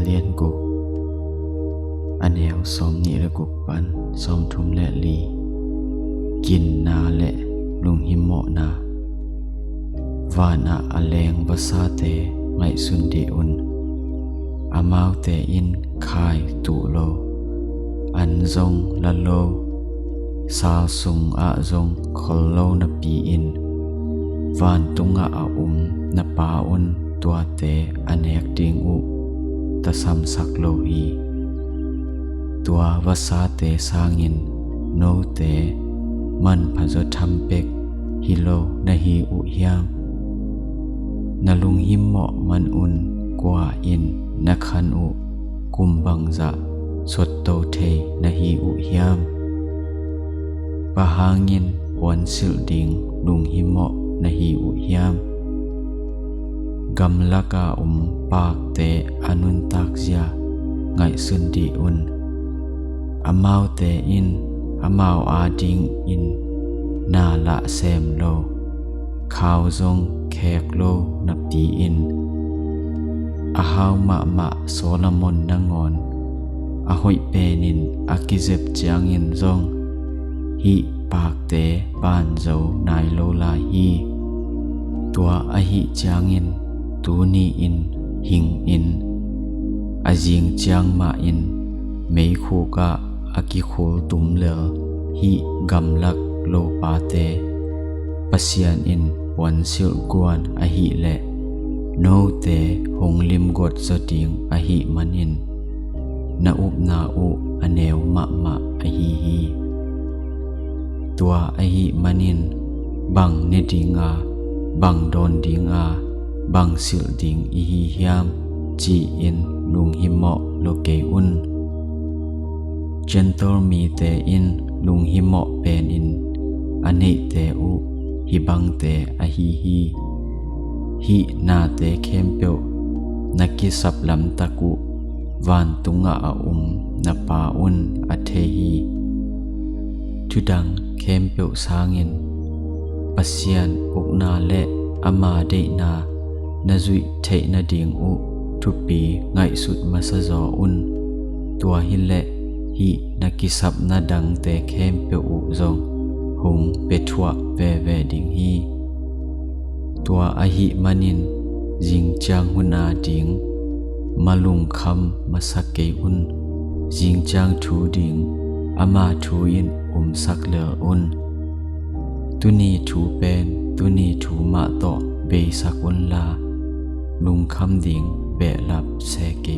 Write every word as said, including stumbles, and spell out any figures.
Lian guk, a neu sawmnih le guk pan sawmthum le li. Ginna le lunghimawhna. Vanah a leng vasate ngaihsun dih un. Amaute in khai tuh lo, an zong la lo, sal sungah zong khol lo napi-in, vantungah a um na Pa un tuate a nek ding uh tasamsak lo hi. Tua vasate sangin note manpha zaw tham bek hi lo na hi uh hiam? Na lunghimawh man un kua in na khan uh kum bangzah sotto thei na hi uh hiam? Bang hangin puansilh ding lunghimawh na hi uh hiam? Gamlaka um pakte a nuntakzia ngaihsun dih un. Amaute in amau adingin na lah sem lo, khau zong khek lo napi-in, a hau mahmah Solomon nangawn a hoih penin a kizep ciangin zong hih pakte banzo nai lo lai hi. Tua ahih ciangin tuni-in hingin, a zing ciang mahin meikhukah a kikhul tum lel hih gamlak lopate Pasian in puansilh guan ahih leh note hong limgot zaw ding ahih manin, na upna uh a neu mahmah ahi hi. Tua ahih manin bang ne dinga, bang dawn dinga, bang silh ding i hi hiam, ci-in lunghimawh lo kei un. Gentile mite in lunghimawh penin a neihte uh hih bangte ahi hi. Hih nate khempeuh na kisap lamtak uh vantungah a um na Pa un a thei hi. Thudang khempeuh sangin Pasian ukna le ama deihna na zuih theih nading uh thupi ngaihsut masa zaw un. Tua hileh hih na kisapna dangte khempeuh uh zong hong pia thuah veve ding hi. Tua ahih manin zingciang hun a ding malungkham masa kei un. Zingciang thu ding ama thu in umsak lel un. Tuni thu pen tuni thu mah tawh beisak unla, lungkham ding behlap se kei.